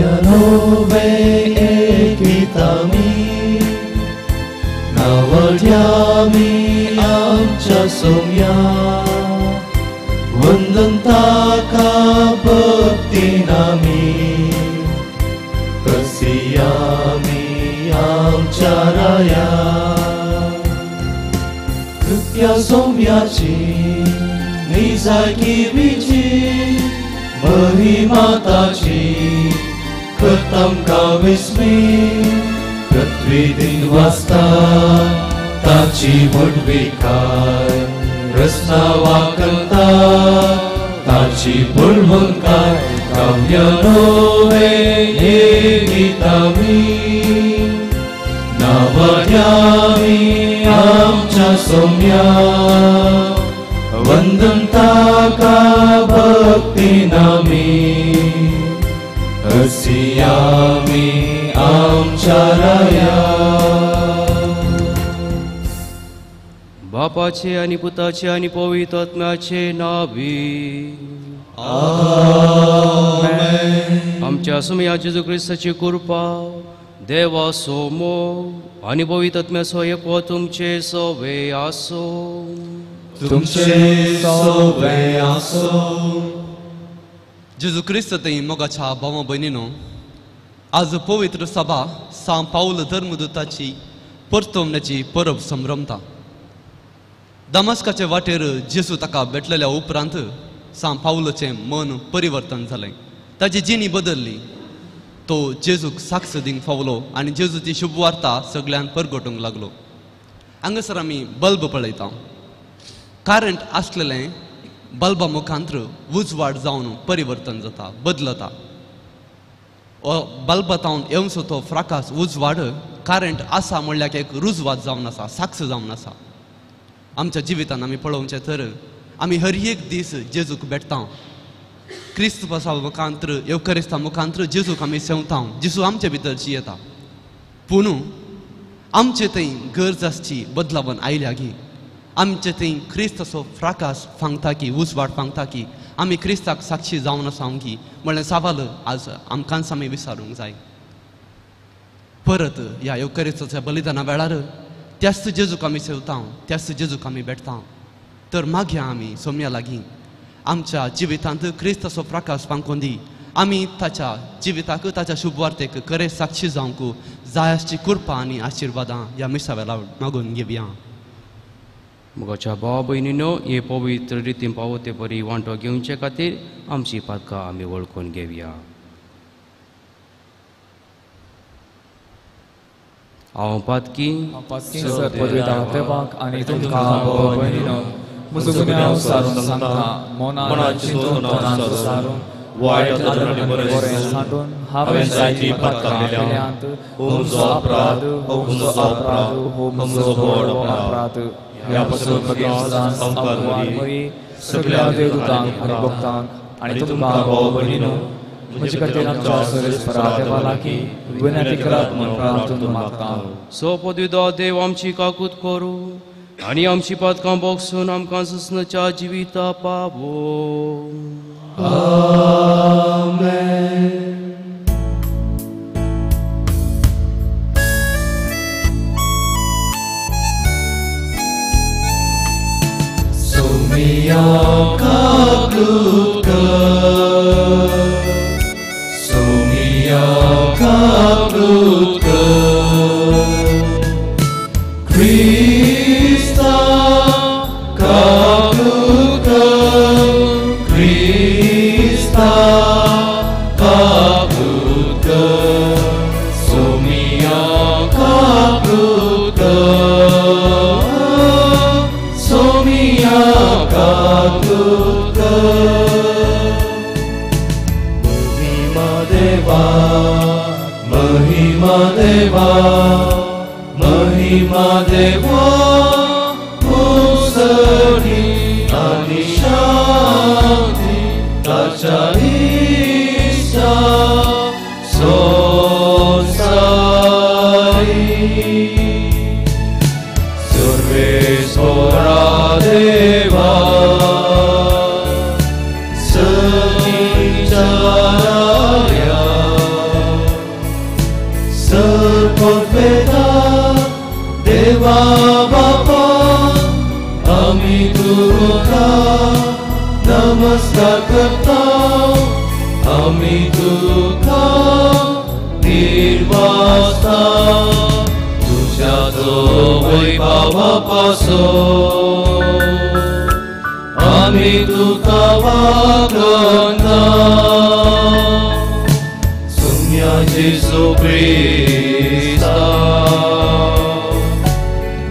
काव्य एकितामी नावड्यामी आमच्या सोम्या वंदन ताका भक्तीनामी कसियामी आमच्या राया कृत्या सोम्याची निजायकीची महिमा ताची करतामकां विस्मी पृथ्वी दिन वाजता ताची व्हडविकाय रसना वाकता ताची बळवंकाय काव्य नोवे गीतामी नावड्यामी आमच्या सोम्या वंदन ताका भक्तीनामी हसियामी आमच्या राया. बापाचे आनी पुताचे आनी पवित्र आत्म्याचे नावी आमेन. आमच्या सोम्या जेजू क्रिस्ताची कृपा देवा सोमो आनी पवित्र आत्म्याचो एकवो तुमचे सवे आसो. तुमचे सवे आसो. जेजू क्रिस्त थंय मोगाच्या भावा भयणीनो, आज पवित्र सभा सांव पावल धर्मदूताची परतवण्याची परब संभ्रमता. दमास्काचे वाटेर जेजू ताका भेटलेल्या उपरांत सांव पावलाचें मन परिवर्तन जालें, ताची जिणी बदल्ली. तो जेजूक साक्ष दिवंक फावलो आनी जेजूची शुभवार्ता सगळ्यांक परगटूंक लागलो. हांगासर आमी बल्ब पळयता. करंट आसलेलें बल्बा मुखांत्र उजवाड जावन परिवर्तन जाता, बदलता. बल्बा तावन येवचो तो फ्राकास उजवाड करंट आसा म्हणल्यार एक रुजवात जावन आसा, साक्ष जावन आसा. आमच्या जिवितान आमी पळोवचें तर आमी हर एक दीस जेजूक भेटता. क्रिस्त पसा मुखांत्र, येवकरिस्ता मुखांत्र जेजूक आमी सेवता. जेजू आमचे भितर जियेता. पूण आमचे थंय गरज आसची बदलावन आयल्या गी, आमचे थंय क्रिस्ताचो फ्राकास फांगता की, उजवाड फांगता की, आमी क्रिस्ताक साक्षी जावन आसा की म्हणलें सवाल आज आमकांच आमी विचारूंक जाय. परत ह्या येवकरिस्ताच्या बलिदाना वेळार त्याच जेजूक आमी सेवता, त्याच जेजूक आमी भेटता. तर मागया आमी सोम्या लागीं आमच्या जिवितांत क्रिस्ताचो प्रकाश फांकोन दी. आमी ताच्या जिविताक, ताच्या शुभवार्तेक खरें साक्षी जावंक जाय आसची कृपा आनी आशिर्वादां ह्या मिसा वेळार मागून घेवया. मोगाच्या भाव भयणीनो, हे पवित्र रितीन पावो ते परी वांटो घेवचे खातीर आमची पातकां आमी वळखून घेवया. हांव पातकी देवाक आनी तुमकां भाव भयणीनो म्हजो गुन्यांव सारून सांगता. मनान चिंतून तनान सारून वायट आनी बरें सांडून हांवें जायतीं पातकां केल्यांत. हो म्हजो अपराध, हो म्हजो अपराध, हो म्हजो व्हड अपराध. ह्या पासून भगीन सदांच आमकां सगळ्या देवदूतांक आनी भक्तांक आनी तुमकां भाव भयणीनो म्हजे खातीर आमच्या सर्वेस्परा देवा लागीं विनंती करात म्हूण प्रार्थना मागता. सो पदवीधर देव आमची काकूत करूं आनी आमची पातकां बोगसून आमकां सुसनाच्या जिविता पावो. आमेन. सोमिया काकूत कर, सोमिया काकूत कर, क्रिस्ता काकूत कर, क्रिस्ता काकूत कर, सोमिया काकूत कर, सोमिया काकूत कर. महिमा देवा, महिमा देवा, महिमा देवा उसरी आनी शांती ताच्या इश्टा संवसारी. सर्वेस्परा देवा संचाराया परफेता देवा बापा आमी तुका नमस्कार करता आमी तुका निर्वासता तुझ्या वैभवा पासून आमी तुका वागता सुम्या जेजू क्रिस्ता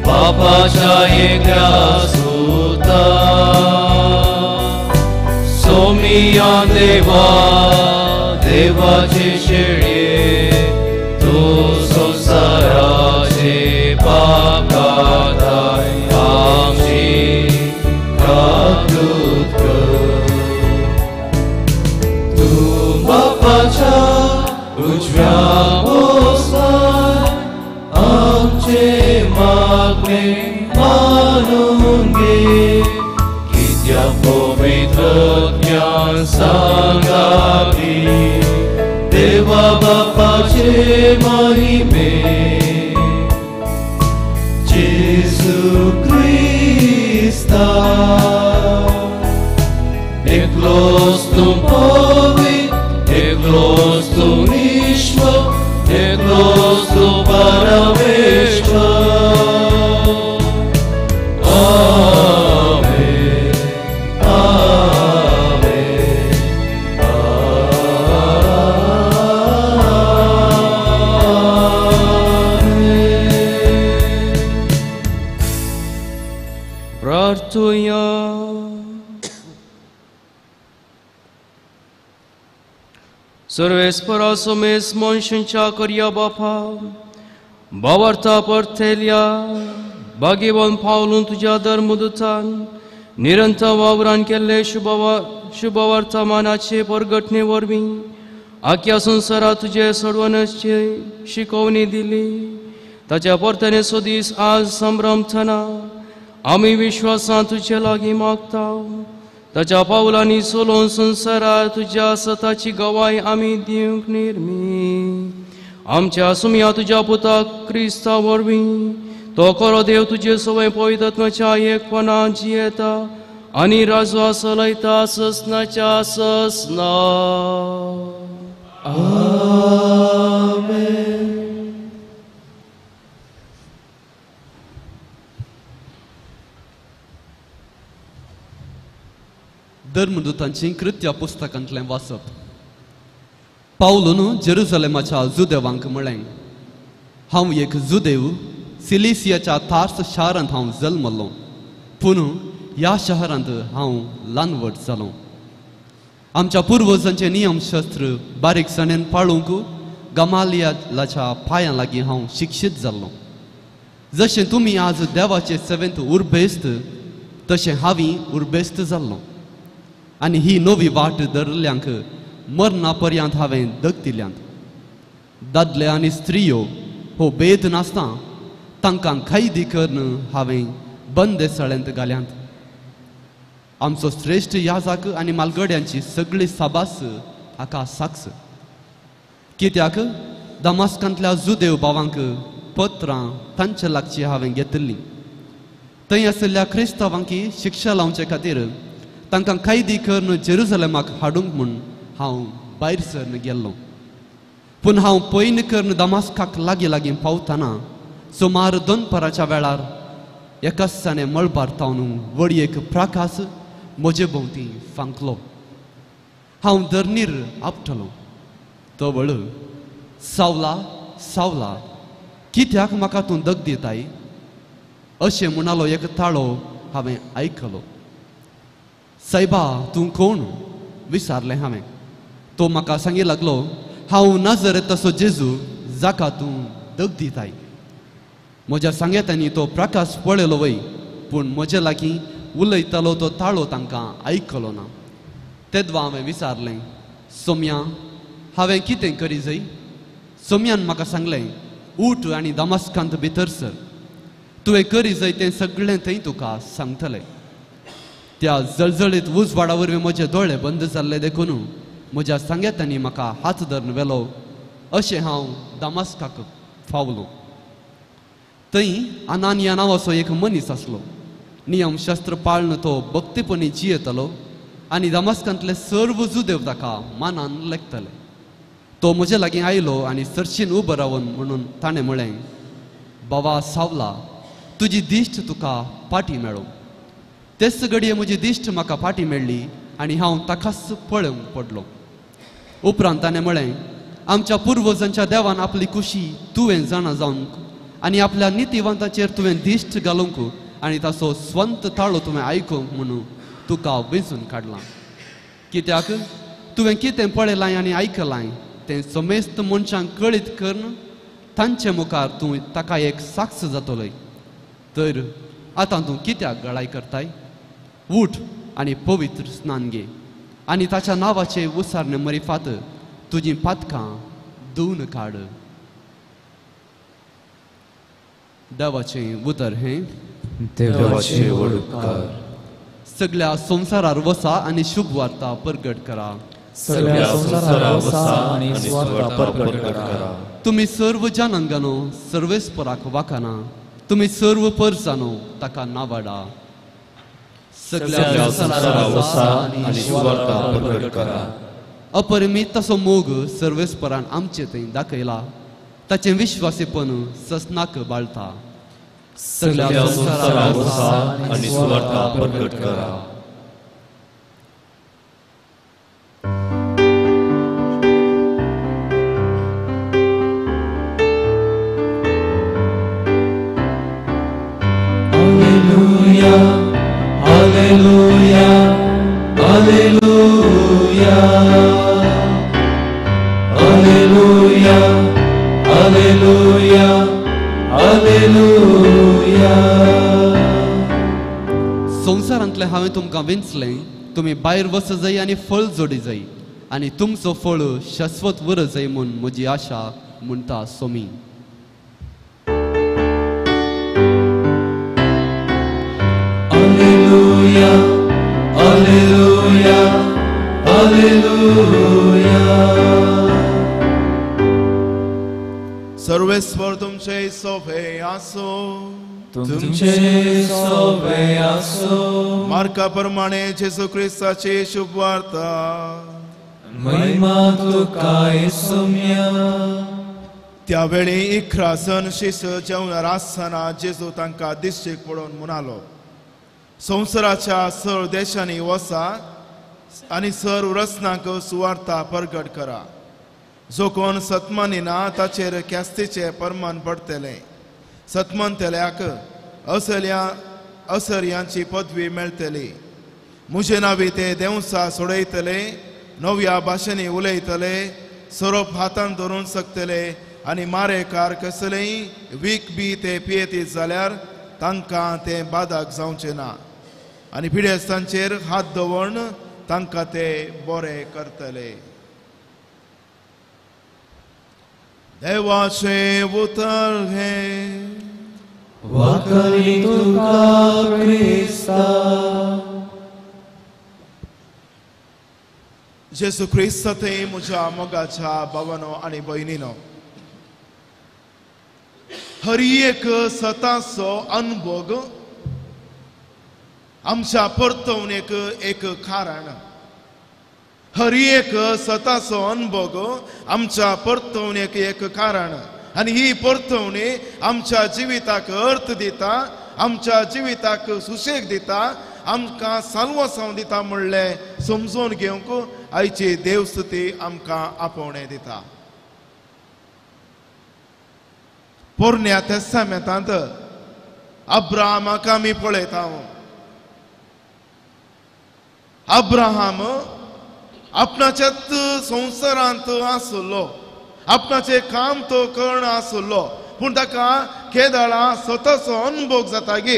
बापाच्या एकल्या सुता सोमिया देवा देवाचे शेळये तूं संवसाराचे पाप काडताय आमची काकूत कर तूं बापाच्या उजव्या बोसार आमचे मागणे मानून घे कित्याक पवित्र ज्ञान सांगाती देवा बापाचे महिमे जेजू क्रिस्ता एकलोच तूं पवित्र एकलोच तूं ईश्वर एकलोच तूं परमेश्वर. आमेन आमेन आमेन. प्रार्थुया. सर्वेस्परा सोमेस मनशांच्या करया बापा बावार्था परथेल्या भाग्यवान पावलून तुज्या धर्मदूतान निरंतर वावरान केल्ले शुभवर्तमानाचे परगटणे वरवीं आख्या संवसारात तुजे सोडवण्याची शिकवणी दिली. ताच्या परतनेचो दीस आज संभ्रमतना आमी विश्वासान तुजे लागीं मागता. ताच्या पावलांनी चलोवन संवसारात तुज्या सताची गवाय आमी दिवंक निर्मी. आमच्या सुमया तुज्या पुता क्रिस्ता वरवीं तो खरो देव तुजे सवय पवित्रत्वाच्या एकपणान जियेता आनी राजवा चलयता ससनाच्या ससना. आमेन. धर्मदूतांची कृत्या पुस्तकांतलें वाचप. पावलून जेरुजलेमाच्या जुदेवांक म्हळें, हांव एक जुदेव, सिलिसियाच्या तार्स शारांत हांव जल्मलो, पूण ह्या शहरांत हांव ल्हानवट जालो. आमच्या पुर्वजांचे नियमशास्त्र बारीकसाणेन पाळूंक गमालियाच्या पांयां लागीं हांव शिक्षीत जाल्लो. जशें तुमी आज देवाचे सेवेंत उर्बेस्त तशें हांवें उर्बेस्त जाल्लो आनी ही नवी वाट धरल्यांक मरणा पर्यंत हांवें दग दिल्यांत. दादले आनी स्त्रियो हो भेद नासता तांकां कैदी करून हांवें बंदेसाळेंत घाल्यांत. आमचो श्रेश्ठ याजाक आनी मालगड्यांची सगळी साबास हाका साक्ष. कित्याक दमास्कांतल्या जुदेव भावांक पत्रां तांचे लागची हांवें घेतिल्लीं. थंय आशिल्ल्या क्रिस्तांवांकी शिक्षा लावचे खातीर तांकां कैदी करून जेरुजलेमाक हाडूंक म्हूण हांव भायर सरन गेल्लो. पूण हांव पयन करून दमास्काक लागीं लागीं पावतना सुमार दनपाराच्या वेळार एकासाणे मळबार तावन व्हड एक प्रकाश म्हजे भोंवती फांकलो. हांव धरणीर आपटलो. तो वळ, सावला सावला कित्याक म्हाका तूं दग दिताय अशें म्हणालो एक ताळो हांवें आयकलो. सायबा तूं कोण विचारलें हांवें. तो म्हाका सांगी लागलो, हांव नाजरेताचो जेजू जाका तूं दग दिताय. म्हज्या सांगेतांनी तो प्रकाश पळयलो वय, पूण म्हजे लागीं उलयतालो तो ताळो तांकां आयकलो ना. तेदवा हांवें विचारलें, सोम्या हांवें कितें करी जाय? सोम्यान म्हाका सांगलें, उठ आनी दमास्कांत भितर सर, तुवें करी जाय तें सगळें थंय तुका सांगतलें. त्या जळजळीत उजवाडा वरवीं म्हजे दोळे बंद जाल्ले देखून म्हज्या सांगेतांनी म्हाका हात धरून व्हेलो. अशें हांव दमास्काक फावलो. थंय अनानिया नांवाचो एक मनीस आसलो. नियमशास्त्र पाळून तो भक्तीपणी जियेतालो आनी दमास्कांतले सर्व जुदेव ताका मानान लेखताले. तो म्हजे लागीं आयलो आनी सरशीन उबो रावन म्हणून ताणें म्हळें, बाबा सावला, तुजी दिश्ट तुका पाटी मेळो. तेच घडये म्हजी दिश्ट म्हाका पाटी मेळ्ळी आनी हांव ताकाच पळोवंक पडलो. उपरांत ताणें म्हळें, आमच्या पुर्वजांच्या देवान आपली खुशी तुवें जाणा जावंक आनी आपल्या नितिवंताचेर तुवें दिश्ट घालूंक आनी ताचो स्वंत ताळो तुवें आयकूंक म्हणून तुका वेंचून काडलां. कित्याक तुवें कितें पळयलां आनी आयकलां तें समेस्त मनशांक कळीत करून तांचे मुखार तूं ताका एक साक्ष जातलोय. तर आतां तूं कित्याक गळाय करताय? उठ आनी पवित्र स्नान घे आनी ताच्या नांवाचे उसारणे मरिफात तुजीं पातकां धुवन काड. देवाचें उतर हें. देवाचे उपकार. सगळ्या संवसारार वसा आनी शुभ वार्ता परगट करा. सगळ्या संवसारार वसा आनी सुवार्ता परगट करा. तुमी सर्व जनांगानो सर्वेस्पराक वाखाना, तुमी सर्व परजानो ताका नावाडा. सगळ्या संवसारार वसा आनी सुवार्ता परगट करा. अपरिमीत ताचो मोग सर्वेस्परान आमचे थंय दाखयला, ताचें विश्वासीपण ससनाक बाळता. सगळ्या संवसारार वसा आनी सुवार्ता परगट करा. Alleluia, alleluia, alleluia, alleluia, alleluia, alleluia. संवसारांतलें हांवें तुमकां वेंचलें, तुमी भायर वच जाय आनी फळ जोडी जाय आनी तुमचो फळ शाश्वत उर जाय म्हूण म्हजी आशा म्हणटा सोमी. Alleluia, alleluia, alleluia. सर्वेस्पर तुमचे सोबे आसो. तुमचे सोबे आसो. मार्का प्रमाणे जेजू क्रिस्ताची शुभ वार्ता. महिमा तुका येसुम्या. त्यावेळी 11 जण शिष्य जेवणार आसतना जेजू तांकां दिश्टीक पळोवन म्हणालो, संवसाराच्या सर्व देशांनी वसा आनी सर्व रचनांक सुवार्ता परगट करा. जो कोण सतमानिना ताचेर ख्यास्तीचें परमान पडटलें. सतमानतल्याक असल्या असर्यांची पदवी मेळटली. म्हजे नांवी ते देंवसा सोडयतले, नव्या भाशेंनी उलयतले, सोरोप हातान धरून शकतले आनी मारेकार कसलेय वीख बी ते पियेतीत जाल्यार तांकां तें बादक जावचें ना आनी पिडेस्तांचेर हात दवरून तांकां ते बरे करतले. देवाचें उतर हें. वाकरी तुका क्रिस्ता. जेजू क्रिस्त थंय म्हज्या मोगाच्या भावानो आनी भयणीनो, हर एक सताचो अनुभोग आमच्या परतवणेक एक कारण. हर एक सताचो अनुभोग आमच्या परतवणेक एक कारण आनी ही परतवणी आमच्या जिविताक अर्थ दिता, आमच्या जिविताक सुशेग दिता, आमकां साल्वासांव दिता म्हणलें समजून घेवंक आयची देवस्तुती आमकां आपोवणें दिता. पोरण्या तेस्तामेंतांत अब्राहमाक आमी पळयता. अब्राहम आपणाच्याच संवसारांत आसलो, आपणाचें काम तो कर्ण आसलो, पूण ताका केदळा स्वताचो अनुभव जाता गे,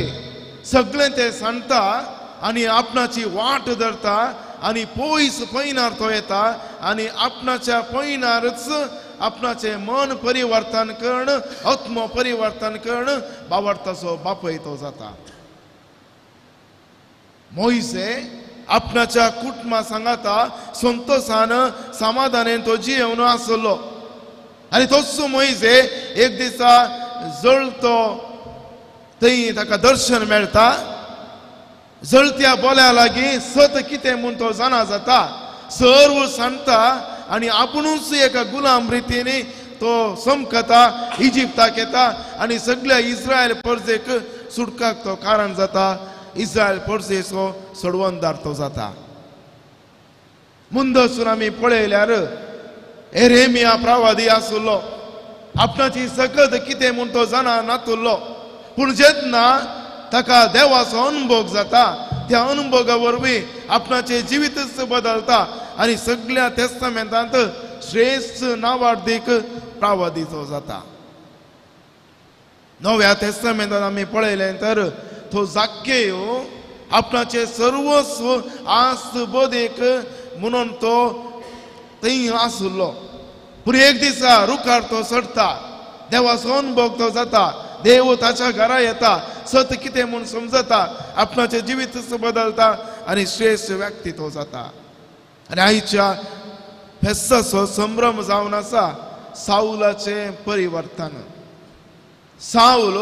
सगळें तें सांगता आनी आपणाची वाट धरता आनी पयस पयनार तो येता आनी आपणाच्या पयनारच आपणाचें मन परिवर्तन करण, आत्मो परिवर्तन करण बावडताचो बापय तो जाता. मोयसे आपणाच्या कुटुंबा सांगाता संतोषान समाधानेन तो जियेवन आसलो. आनी तोच मोयजे एक दिसा जळतो थंय ताका दर्शन मेळटा. जळत्या बोल्या लागीं सत कितें म्हूण तो जाणा जाता, सर्व सांगता आनी आपुणूच एका गुलाम रितीन तो समकता इजिप्ताक येता आनी सगळ्या इस्रायल परजेक सुटकाक तो कारण जाता. इस्रायल परजेचो सोडवणदार तो जाता. मुंदसून आमी पळयल्यार एरेमिया प्रवादी आसलो, आपणाची सकत कितें म्हूण तो जाणा नातुल्लो. पूण जेन्ना ताका देवाचो अनुभव जाता त्या अनुभवा वरवीं आपणाचें जिवीतच बदलता आनी सगळ्या तेस्तामेंतांत श्रेश्ठ नावार्दीक प्रावादीचो जाता. नव्या तेस्तामेंतांत आमी पळयलें तर तो जाक्केयो आपणाचें सर्वस्व आस्त बोधेक म्हणून तो थंय आसलो. पूण एक दिसा रुखार तो चडटा, देवाचो अनुभव तो जाता, देव ताच्या घरा येता, सत कितें म्हूण समजता, आपणाचें जिवीत बदलता आनी श्रेश्ठ व्यक्ती तो जाता. आनी आयच्या फेस्ताचो संभ्रम जावन आसा सावलाचें परिवर्तन. सावल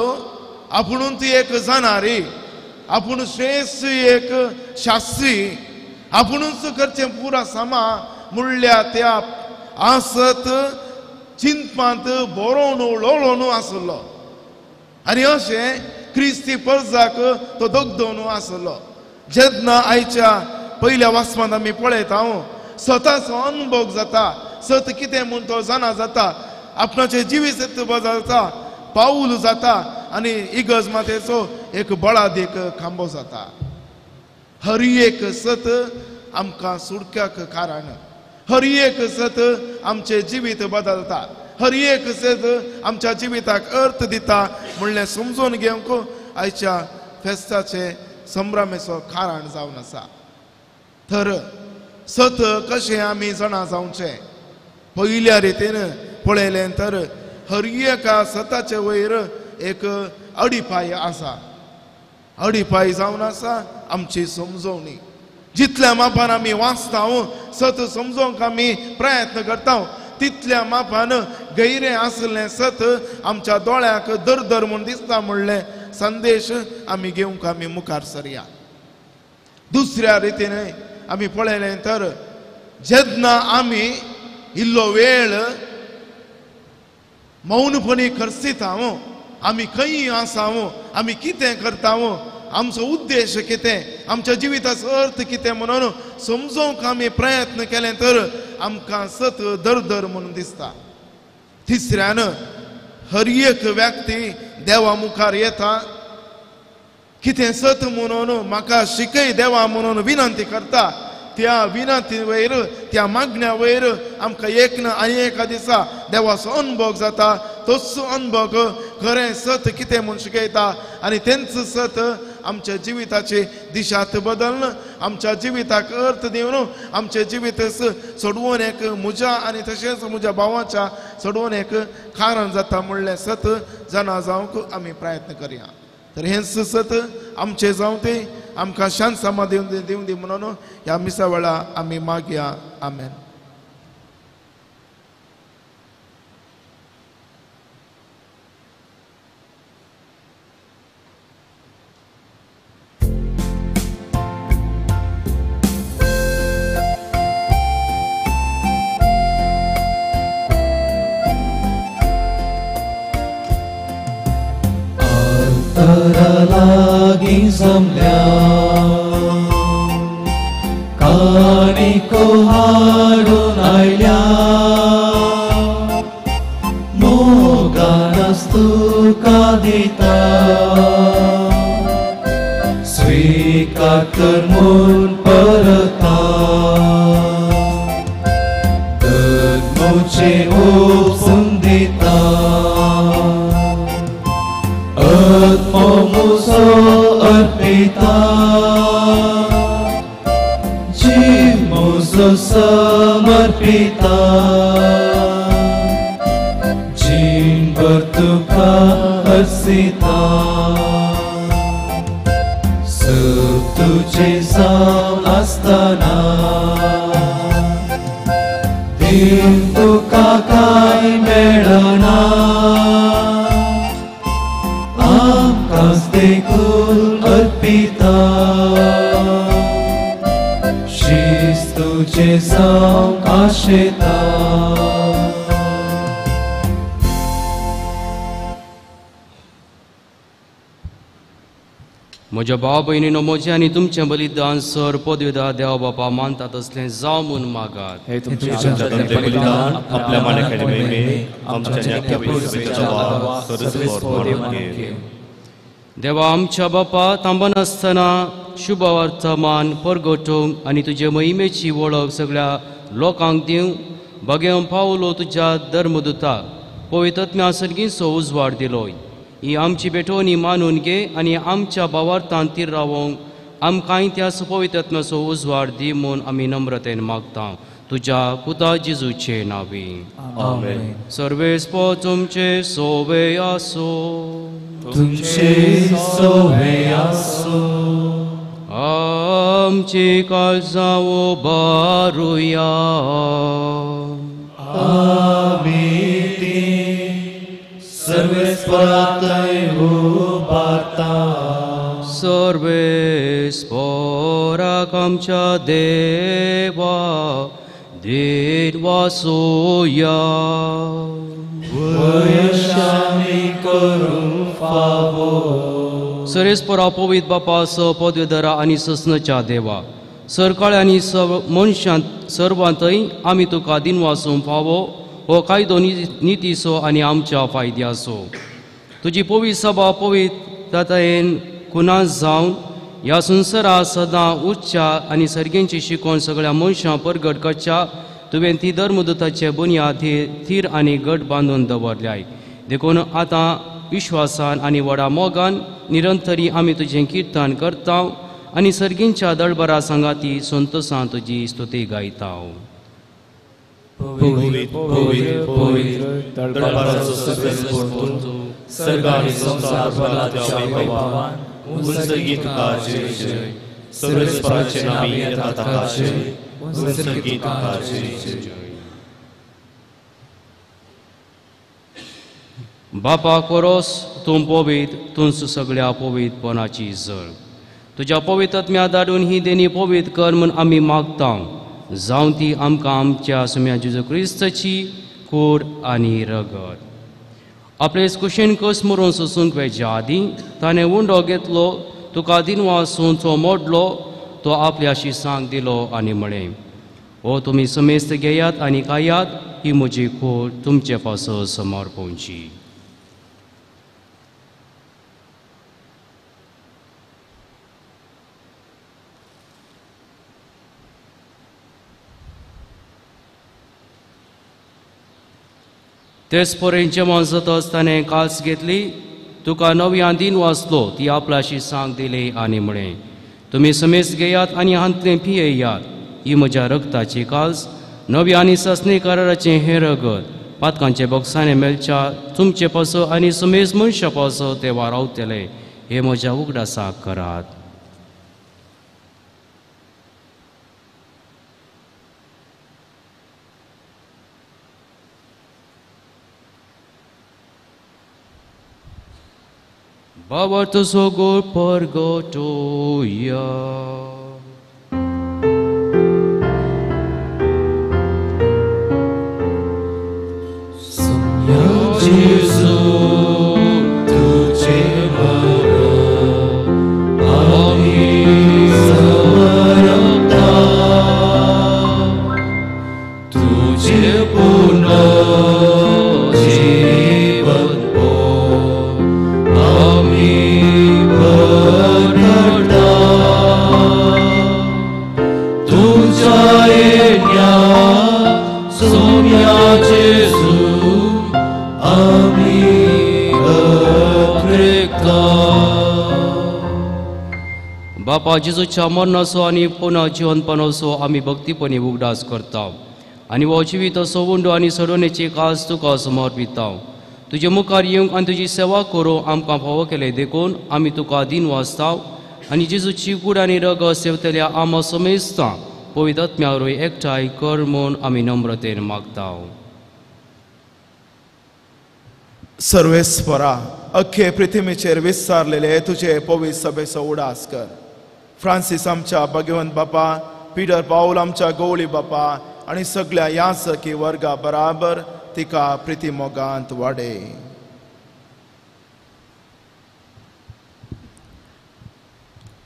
आपुणूच एक जाणारी, आपूण श्रेश्ठ एक शास्त्री, आपुणूच करचें पुरा सामा म्हणल्या त्या आसत चिंतपांत बरोवन लोळोवन आसलो आनी अशें क्रिस्ती परजाक तो दगदोवन आसलो. जेन्ना आयच्या पयल्या वाचपांत आमी पळयता सताचो अनुभव जाता, सत कितें म्हूण तो जाणा जाता, आपणाचें जिवीत बदलता, पावल जाता आनी इगर्ज मातेचो एक बळादीक खांबो जाता. हर एक सत आमकां सुटक्याक कारण, हर एक सत आमचें जिवीत बदलता, हर एक सत आमच्या जिविताक अर्थ दिता म्हणलें समजून घेवंक आयच्या फेस्ताचें संभ्रमेचो कारण जावन आसा. तर सत कशें आमी जाणा जावचें पयल्या रितीन पळयलें तर हर एका सताचे वयर एक अडिपाय आसा. अडिपाय जावन आसा आमची समजवणी. जितल्या मापान आमी वाचता सत समजोवंक आमी प्रयत्न करता तितल्या मापान गैरें आसलें सत आमच्या दोळ्याक दर दर म्हूण दिसता म्हणलें संदेश आमी घेवंक आमी मुखार सरया. दुसऱ्या रितीन आमी पळयलें तर जेन्ना आमी इल्लो वेळ मौनपणी खर्चिता, आमी खंय आसा, आमी कितें करता, आमचो उद्देश कितें, आमच्या जिविताचो अर्थ कितें म्हणून समजोवंक आमी प्रयत्न केले तर आमकां सत दर दर म्हणून दिसता. तिसऱ्यान हर एक व्यक्ती देवा मुखार येता, कितें सत म्हणून म्हाका शिकय देवा म्हणून विनंती करता. त्या विनंती वयर त्या मागण्या वयर आमकां एक ना आनी एका दिसा देवाचो अनुभव जाता. तोच अनुभव खरें सत कितें म्हूण शिकयता आनी तेंच सत आमच्या जिविताची दिशात बदलून आमच्या जिविताक अर्थ दिवन आमचें जिवीत सोडवून एक म्हज्या आनी तशेंच म्हज्या भावाच्या सोडवून एक कारण जाता म्हणलें सत जाणा जावंक आमी प्रयत्न करया. तर हें सत आमचें जावं तें आमकां शांत समाधी दिवं दी म्हणून ह्या मिसा वेळा आमी मागया. आमेन. लागीं जमल्या काणिको हाडून आयल्या मोगान तुका दिता स्वीकार कर म्हूण परता धर्मोचे उपसून दिता आत्मो मुजो अर्पिता जीव मुजो समर्पिता जीणभर तुका हर्षिता सब तुझे जावन आसतना दिन तुका दुसऱ्या काय मेळना आमकांच देखून अर्पिता शिस्त तुजें जावंक आशेता. म्हज्या भाव भयणीनो म्हजें आनी तुमचें बलिदान सर पदवेदा देव बापा मानता तसलें जावं म्हूण मागात. बलिदान आपल्या देवा आमच्या बापा थांबनासतना शुभ वर्तमान परगटूंक आनी तुजे महिमेची वळख सगळ्या लोकांक दिवंक बगेवन पावलो तुज्या धर्मदुता पवित्रत्म्या सर्गींचो उजवाड दिलो. ही आमची भेटवणी मानून घे आनी आमच्या भावार्थान तीर रावोंक आमकांय त्या पवित्रत्म्याचो उजवाड दी म्हूण आमी नम्रतेन मागता तुज्या पुता जेजूचे नांवी. आमेन. सर्वेस्पो तुमचे सोवे आसो. तुमचे सोवे आसो. आमची काळजां उबारुया. आमी ती सर्वेस्पराथंय उबारता. सर्वेस्पराक आमच्या देवा दिनवासोया. वयशामी करूंक फावो. सर्वेस्परा पवित्र बापा स पदवेधरा आनी ससनच्या देवा सरकाळ आनी मनशांत सर्वांतय आमी तुका दिनवासूंक फावो हो कायदो नितीचो आनी आमच्या फायद्याचो. तुजी पवित्र सभा पवित्रतायेन खुनास जावन ह्या संवसारा सदां उच्च्या आनी सर्गेंची शिकोवन सगळ्या मनशां परगट करच्या तुवें ती धर्मदुताचे बुन्याद थीर आनी घट बांदून दवरल्याय. देखून आतां विश्वासान आनी व्हडा मोगान निरंतरी आमी तुजें किर्तन करता आनी सर्गींच्या दळबरा सांगाती संतोसान तुजी स्तुती गायता. पवित्र पवित्र पवित्र दळबराचो सर्वेस्पर तूं सर्ग आनी संवसार भरला त्या वैभवान उंचगी तुका जय जय. सर्वेस्पराचे नांवी येता ताका जय. उंचगी तुका जय जय. बापा कोरोस तूं पवित्र तूंच सगळ्या पवित्रपणाची जळ. तुज्या पवित्रत्म्या धाडून ही देणी पवित्र कर म्हूण आमी मागता जावं ती आमकां आमच्या सुम्या जेजू क्रिस्ताची कूड आनी रगत. आपले कुशीन कस मरून सोसूंक वेच्या आदीं ताणें उंडो घेतलो तुका दिनवासून तो मोडलो तो आपल्या शिसांक दिलो आनी म्हळें हो तुमी समेस्त घेयात आनी खायात ही म्हजी कूड तुमचे पासत समर्पणची. तेच परेन जेवण जातच ताणें काल्स घेतली तुका नव्यान दिन वाचलो ती आपल्याशी सांग दिली आनी म्हळें तुमी समेस्त घेयात आनी हांतलें पियेयात ही म्हज्या रगताची काल्स नव्या आनी सासणी कराराचें हें रगत पातकांचे बोगसाणे मेळच्या तुमचे पासो आनी समेस्त मनशा पासो ते वारावतले हे म्हज्या उगडासाक करात. बाबा तुजो गोड परगटोया. सुम्या जेजू तुझे मरण आमी समर्पता तुझे पुनर्जीवन बापा जेजूच्या मरणाचो आनी पुनः जिवनपणाचो आमी भक्तीपणी उगडास करता आनी हो जिविताचो उंडो आनी सोडवणेची कास तुका समर्पिता. तुजे मुखार येवंक आनी तुजी सेवा करूंक आमकां फावो केलें देखून आमी तुका दिन वाचता आनी जेजूची कूड आनी रगत सेवतल्या आमा समेस्तां पवित्र आत्म्या वरवीं एकठांय कर म्हूण आमी नम्रतेन मागता. सर्वेस्परा अख्खे पृथ्वीचेर विस्तारलेले तुझे पवित्र सभेचो उडास कर. फ्रांसीस आमच्या भगवंत बापा, पीटर पावल आमच्या गवळी बापा आनी सगळ्या याचकी वर्गा बराबर तिका प्रिती मोगांत वाडे.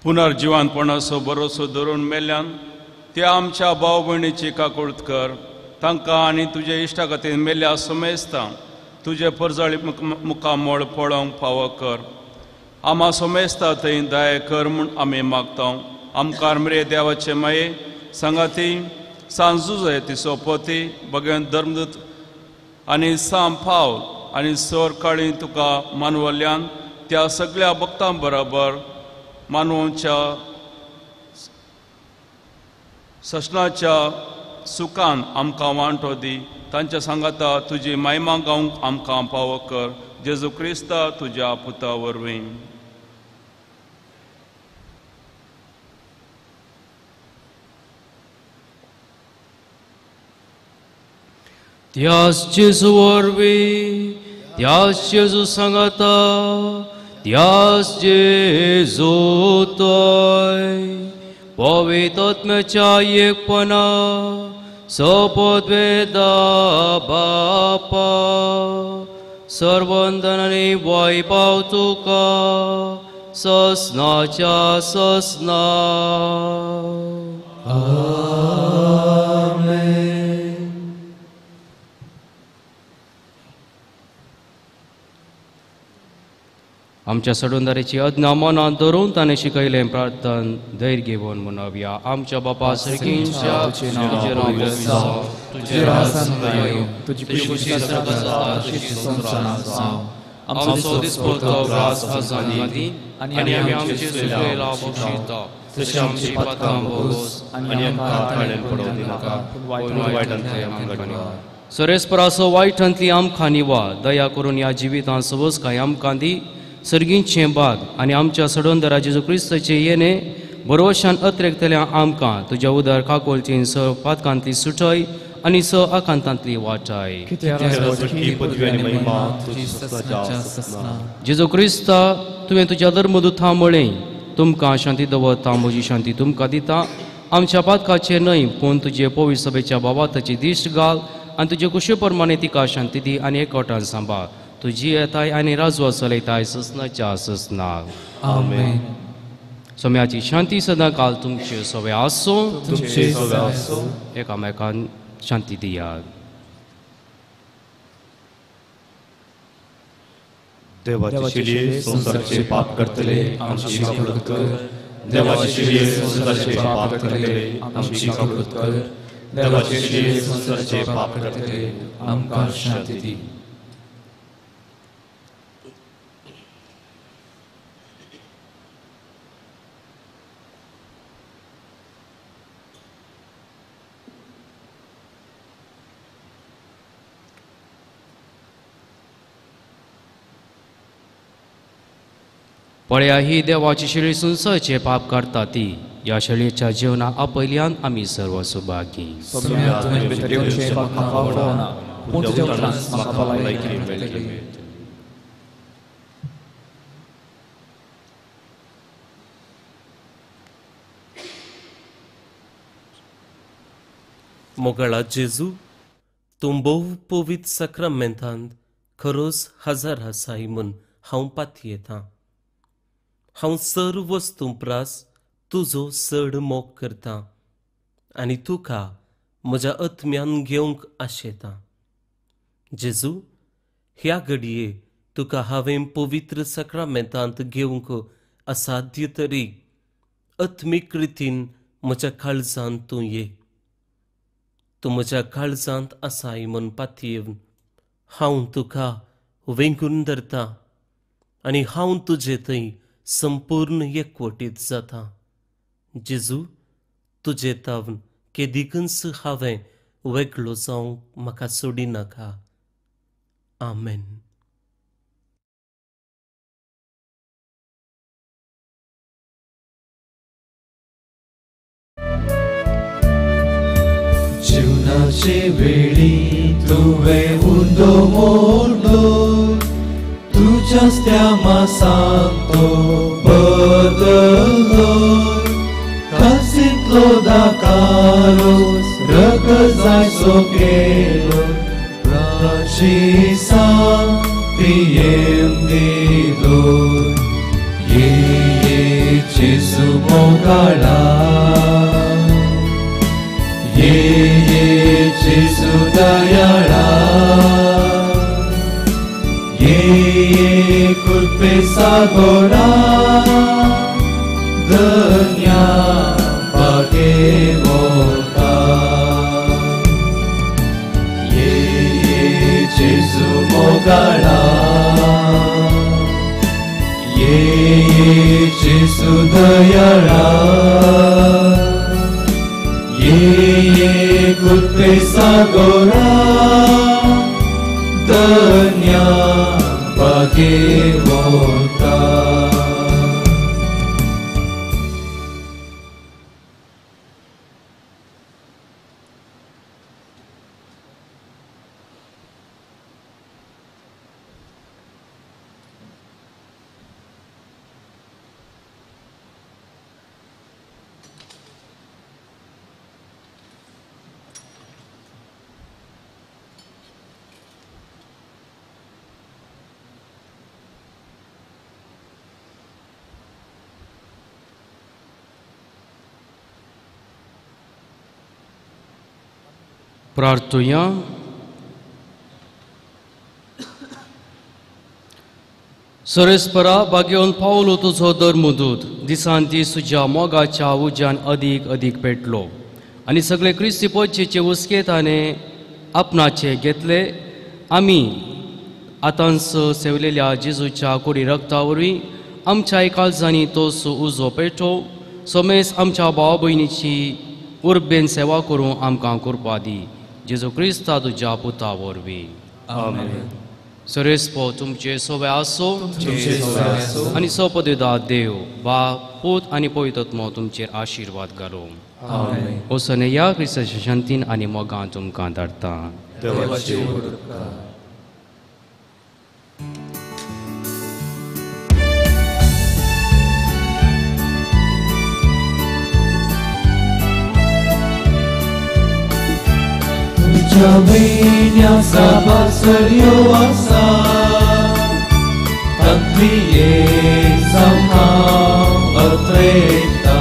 पुनर्जिवानपणाचो भरोसो धरून मेल्ल्यान त्या आमच्या भाव भयणीची काकूळत कर. तांकां आनी तुजे इश्टा खातीर मेल्ल्या समेस्तां तुजे परजळी मुखामळ पळोवंक फावो कर. आमा समेस्ता थंय दया कर म्हूण आमी मागता. आमकां मरे देवाचे माये सांगाती सांजुजय तिचो पती भगवंत धर्मदूत आनी साम पावल आनी सर काळी तुका मानवल्यान त्या सगळ्या भक्तां बराबर मानवाच्या ससनाच्या सुखान आमकां वांटो दी. तांच्या सांगाता तुजी महिमा गावंक आमकां पावो कर. जेजू क्रिस्ता तुज्या पुता वरवीं. त्याच जेजू वरवीं, त्याच जेजू सांगाता, त्याच जेजू तोय पवित्र आत्म्याच्या एकपणा सोपतवेदा बापा सर्वंदन आनी वैभव तुका ससनाच्या ससना. आमेन. आमच्या सडुंदारीची आज्ञा मनांत धरून ताणें शिकयलें प्रार्थन धैर्य घेवन म्हणोवया. आमच्या बापा सर्गींच्या तुजें नांव पवित्र जावं, तुजें राज्य येवं, तुजी खुशी स्वर्गांत जाता तशीच संवसारांत जावं. आमचो दिसपडतो ग्रास आज आमकां दी आनी आमी आमचे चुकलेल्या बक्षिता तशें आमची पातकां भोगोस आनी आमकां ताळेन पडोवं दिनाका, पूण वायटांतल्यान आमकां निवार. सरेस्पराचो वायटांतली आमकां निवार. दया करून ह्या जिवितांत सवसकाय आमकां दी. सर्गींचें बाग आनी आमच्या सडोंदरा जेजू क्रिस्ताचे येणे बरोवशान अत्रेकतल्या आमकां तुज्या उदर काकोलचीं स पातकांतली सुटय आनी स आकांतांतली वाटाय. जेजू क्रिस्ता तुवें तुज्या धर्मदुतां म्हळें, तुमकां शांती दवरता, म्हजी शांती तुमकां दिता. आमच्या पातकाचेर न्हय पूण तुजे पवित्र सभेच्या बाबाताची दिश्ट घाल आनी तुजे कुशे प्रमाणे तिका शांती दी आनी एकवटान सांबाळ. तुजी येताय आनी राजवा चलयताय ससनाच्या ससना. आमेन. सोम्याची शांती सदां काल तुमचे सवे आसूं. तुमचे सवे आसूं. एकामेकान शांती दियात. देवाचे शिलये संवसाराचे पाप करतले आमची काकूळत कर. देवाचे शिलये संवसाराचे पाप करतले आमची काकूळत कर. देवाचे शिलये संवसाराचे पाप करतले आमकां शांती दी. पळया ही देवाची शेळी संवसाराचे पाप काडटा ती. ह्या शेळयेच्या जेवणा आपयल्यान आमी सर्व सुभागी. मोगाळा जेजू, तूं भोव पवित्र साक्रामेंतांत खरोच हजार आसाय म्हूण हांव पातयेतां. हांव सर्व वस्तूं प्रास तुजो चड मोग करतां आनी तुका म्हज्या आत्म्यान घेवंक आशेतां. जेजू, ह्या घडये तुका हांवें पवित्र साक्रामेंतांत घेवंक असाध्य तरी आत्मीक रितीन म्हज्या काळजांत तूं ये. तूं म्हज्या काळजांत आसाय म्हूण पातयेवन हांव तुका वेंगून धरतां आनी हांव तुजे थंय संपूर्ण एकवटीत जाता. जेजू, तुजे तावन केदिकूच हांवें वेगळो जावंक म्हाका सोडिनाका. आमेन. जीवनाचे वेळी तुवें उंडो मोडलो, जास्त्या मासांतो बदलो कासींतलो दाकारो रगत जायसो केलो प्राशिसा पियेम दिलो ये ये जेजू मोगाळा ये ये जेजू दयाळा ये ये कृपे सागोरा धन्या बागेवता ये ये जेजू मोगाळा ये ये जेजू दयाळा ये ये कृपे सागोरा धन्या बागेवता. प्रार्थुया. सरेस्परा बागेवन पावलो तुजो धर्मदूत दिसान दीस तुज्या मोगाच्या उज्यान अदीक अदीक पेटलो आनी सगळे क्रिस्ती पोचेचे उस्केताने आपणाचे घेतले. आमी आतांच सेवलेल्या जेजूच्या कुडी रक्ता वरवीं आमच्या काळजांनी तोच उजो पेटो सोमेस आमच्या भाव भयणीची उर्बेन सेवा करूं आमकां कृपा दी जेजू क्रिस्ता तुज्या पुता वरवीं. आमेन. सरेस्पो तुमचे सोवे आसो आनी सोपदेदा देव बाप पूत आनी पवित्र तुमचेर आशिर्वाद घालूं. वचून या क्रिस्ताच्या शांतीन आनी मोगान तुमकां धाडटा. तुझ्या विण्या साबासर्यो आसा तांतली एक जावं अत्रेता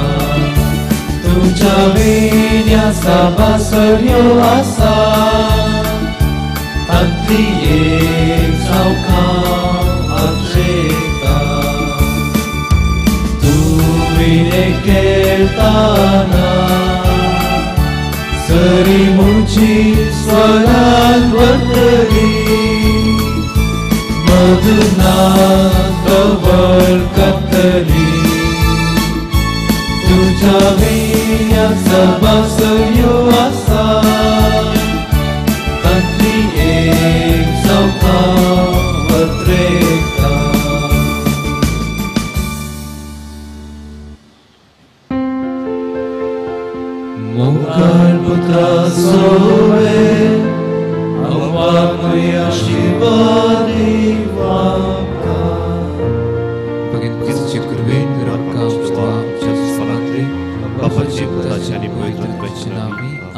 तुझ्या विण्या साबासर्यो आसा तांतली एक जावं अत्रेता तुवें केळताना सरी मुझी स्वरान वर्तली मधुना कवळ कतली तुझ्या विण्या सबासयो आसा तांतली एक जावं वत्रेता. मोगाळ पुत्रा सोवे आमकां आशिर्वाद दिवाका. भगिनी कृपेन आमकां बापाची पुताची आनी पवित्र आत्म्याच्या नांवान.